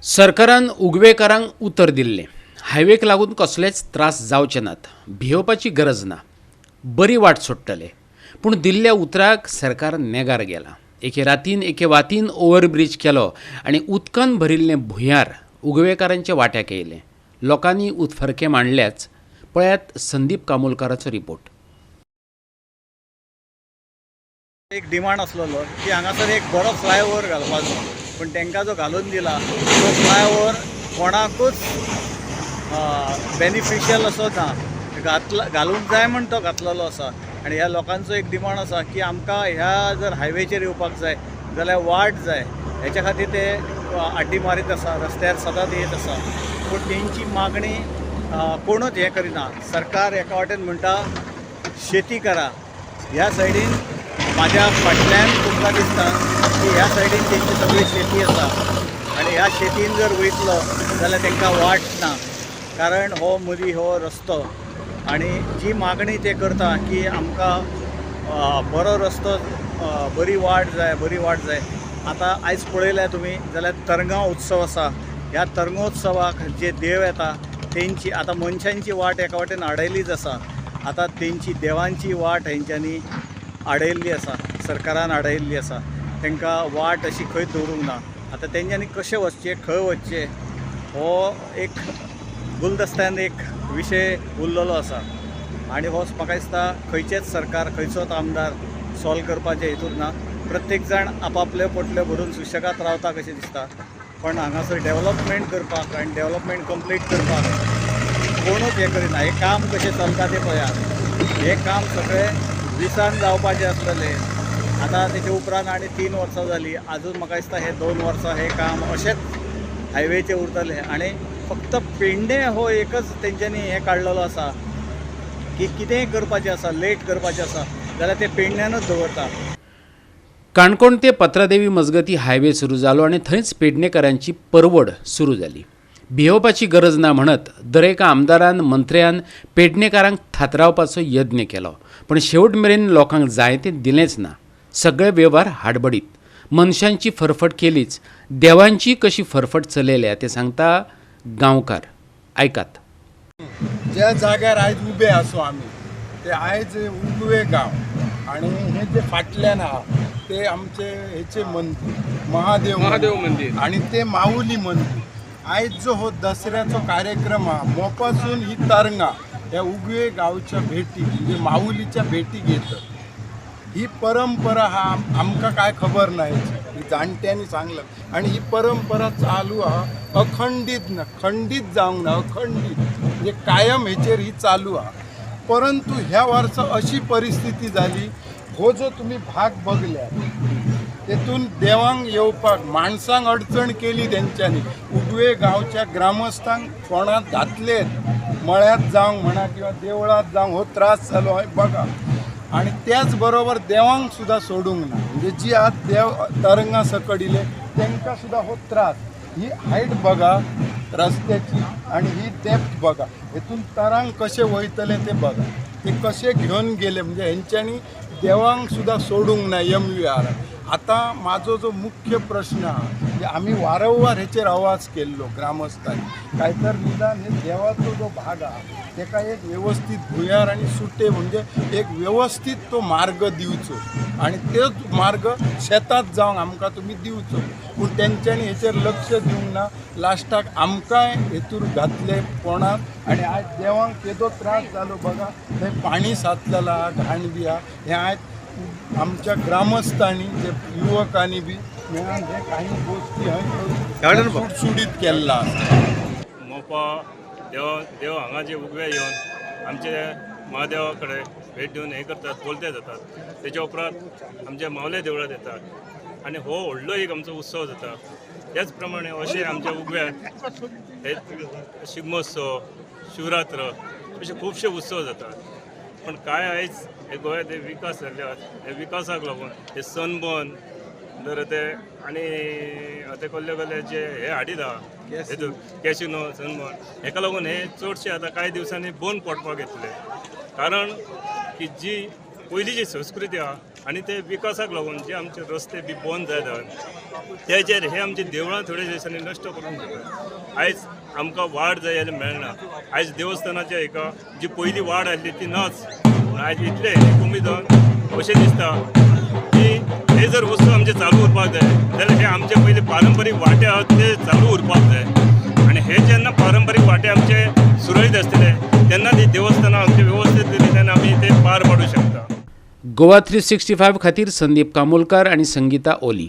सरकारान उगवेकारांक उतर दिल्लें, हायवेक लागून कसलेच त्रास जावचे नात, भियोवपाची गरज ना, बरी वाट सोडटले. पूण दिल्ल्या उतराक सरकार नेगार गेला. एके रातीन एके वातीन ओवरब्रीज केलो आनी उदकान भरिल्लें भुंयार उगवेकारांच्या वाट्याक येयलें. लोकांनी उत्फर्के मांडल्याच. पळयात संदीप कामोलकाराचो रिपोर्ट. एक डिमांड आसलेलो की हांगासर एक बरो फ्लायओवर घालपाचो, पूण तांकां जो घालून दिला तो फ्लायओवर कोणाकूच बेनिफिशियल असो ना. घातला घालूंक जाय म्हण तो घातलेलो आसा. आनी ह्या लोकांचो एक डिमांड आसा की आमकां ह्या जर हायवेचेर येवपाक जाय जाल्यार वाट जाय. हेच्या खातीर ते आड्डी मारीत आसा, रस्त्यार सदांच येत आसा. पूण तेंची मागणी कोणूच हें करिना. सरकार एका वाटेन म्हणटा शेती करा, ह्या सायडीन म्हाज्या फाटल्यान तुमकां दिसता की ह्या सायडीन तेंची सगळी शेती आसा आनी ह्या शेतीन जर वयतलो जाल्यार तांकां वाट ना, कारण हो मदीं हो रस्तो. आनी जी मागणी ते करता की आमकां बरो रस्तो, बरी वाट जाय, बरी वाट जाय. आतां आयज पळयल्यार तुमी जाल्यार तरंगां उत्सव आसा. ह्या तरंगोत्सवाक जे देव येता तेंची आतां मनशांची वाट एका वाटेन आडयलीच आसा, आतां तेंची देवांची वाट हेंच्यांनी आडयल्ली आसा, सरकारान आडयल्ली आसा. तांकां वाट अशी खंय दवरूंक ना. आतां तेंच्यांनी कशें वचचें, खंय वचचें, हो एक गुलदस्त्यान एक विशय उरलेलो आसा. आनी हो म्हाका दिसता खंयचेच सरकार, खंयचोच आमदार सॉल्व करपाचे हेतून ना. प्रत्येक जाण आपापल्यो पोटल्यो भरून सुशेगाद रावता कशें दिसता, पण हांगासर डेवलपमेंट करपाक आनी डेवलपमेंट कंप्लीट करपाक कोणूच हें करिना. हें काम कशें चलता तें पळयात. हें काम सगळें विसान जावपाचें आसलेलें. आतां तेचे उपरांत आनी 3 वर्सां जालीं, आजून म्हाका दिसता हे 2 वर्सां हें काम अशेंच हायवेचें उरतलें. आनी फक्त पेडणे हो एकच तेंच्यांनी हें काडलेलो आसा की कितेंय करपाचें आसा, लेट करपाचें आसा जाल्यार ते पेडण्यानूच दवरता. काणकोण ते पत्रादेवी मजगती हायवे सुरू जालो आनी थंयच पेडणेकारांची परवड सुरू जाली. भियोवपाची गरज ना म्हणत दरेका आमदारान, मंत्र्यान पेडणेकारांक थातरावपाचो यत्न केलो, पण शेवट मेरेन लोकांक जाय तें दिलेंच ना. सगळे वेव्हार हाडबडीत, मनशांची फरफट केलीच, देवांची कशी फरफट चलयल्या तें सांगता गांवकार. आयकात. ज्या जाग्यार आयज उबे आसो आमी ते आयज उगवे गांव आनी हे जे फाटल्यान आहा ते आमचे हेचे मंदीर, महादेव महादेव मंदीर आनी ते माऊली मंदीर. आयज जो हो दसऱ्याचो कार्यक्रम आहा मोपासून ही तरंगा ह्या उगवे गांवच्या भेटी म्हणजे माऊलीच्या भेटी घेत. ही परंपरा हा आमकां काय खबर ना, ही जाणट्यांनी सांगलं आनी ही परंपरा चालू आहा, अखंडीत ना, खंडीत जावंक ना, अखंडीत म्हणजे कायम हेचेर ही चालू आहा. परंतु ह्या वर्सा अशी परिस्थिती जाली, हो जो तुमी भाग बघल्या तेतून देवांक येवपाक माणसांक अडचण केली तेंच्यांनी. उगवे गांवच्या ग्रामस्थांक फोणांत घातलेत, मळ्यांत जावंक म्हणा किंवा देवळांत जावंक हो त्रास जालो हय बघा. आनी त्याच बरोबर देवांक सुद्दां सोडूंक ना, म्हणजे जी आज देव तरंगां सकट इले तांकां सुद्दां हो त्रास. ही हायट बघा रस्त्याची आनी ही डेप्थ बघा, हेतून तरंग कशे वयतले ते बघा, ते कशे घेवन गेले. म्हणजे हेंच्यांनी देवांक सुद्दां सोडूंक ना MVR. आतां म्हाजो जो मुख्य प्रश्न आहा म्हणजे आमी वारंवार हेचेर आवाज केल्लो ग्रामस्थांनी, काय तर निदान हे देवाचो जो भाग आहा तेका एक वेवस्थीत भुंयार आनी सुटे म्हणजे एक वेवस्थीत तो मार्ग दिवचो आनी तेच मार्ग शेतांत जावंक आमकां तुमी दिवचो. पूण तेंच्यांनी हेचेर लक्ष दिवंक ना. लास्टाक आमकांय हेतूर घातले कोणाक आनी आयज देवांक केदो त्रास जालो बघा. थंय पाणी साचलेलें आहा, घाण बी आहा. हें आयज आमच्या ग्रामस्थांनी, जे युवकांनी बी मेळून हे काही गोष्टी हय सुडसुडीत केल्ला आसा. मोपा देव देव हांगा जे उगवे येवन आमचे महादेवा कडेन भेट दिवन हें करतात, बोलते जातात. तेच्या उपरांत आमच्या मावले देवळांत येतात आनी हो व्हडलो एक आमचो उत्सव जाता. त्याच प्रमाणे अशें आमच्या उगव्याक हे शिगमोत्सव, शिवरात्र अशे खुबशे उत्सव जातात. पण काय आयज हे गोंयांत हे विकास जाल्ले आहात, हे विकासाक लागून हे सनबर्न तर ते आनी ते कसले कसले जे हे हाडीत आहा हेतून कॅसिनो, सनबर्न, हेका लागून हे चडशे आतां कांय दिवसांनी बंद पडपाक येतले. कारण की जी पयलींची संस्कृती आहा आनी ते विकासाक लागून जे आमचे रस्ते बी बंद जायत आहात तेजेर हे आमची देवळां थोडे दिसांनी नश्ट करून घेतात. आयज आमकां वाड जाय जाल्यार मेळना. आयज देवस्थानाच्या हेका जी पयली वाड आसली ती नाच. पूण आयज इतले कमी जावन अशें दिसता की हे जर वस्तू आमचे चालू उरपाक जाय जाल्यार हे आमचे पयली पारंपारीक वांटे आहात ते चालू उरपाक जाय. आनी हे जेन्ना पारंपारीक वांटे आमचे सुरळीत आसतले तेन्ना ती देवस्थानां आमचे वेवस्थीत रितीन आमी ते पार पाडूं शकता. गोवा 365 खातीर संदीप कामोलकार आनी संगीता ओली.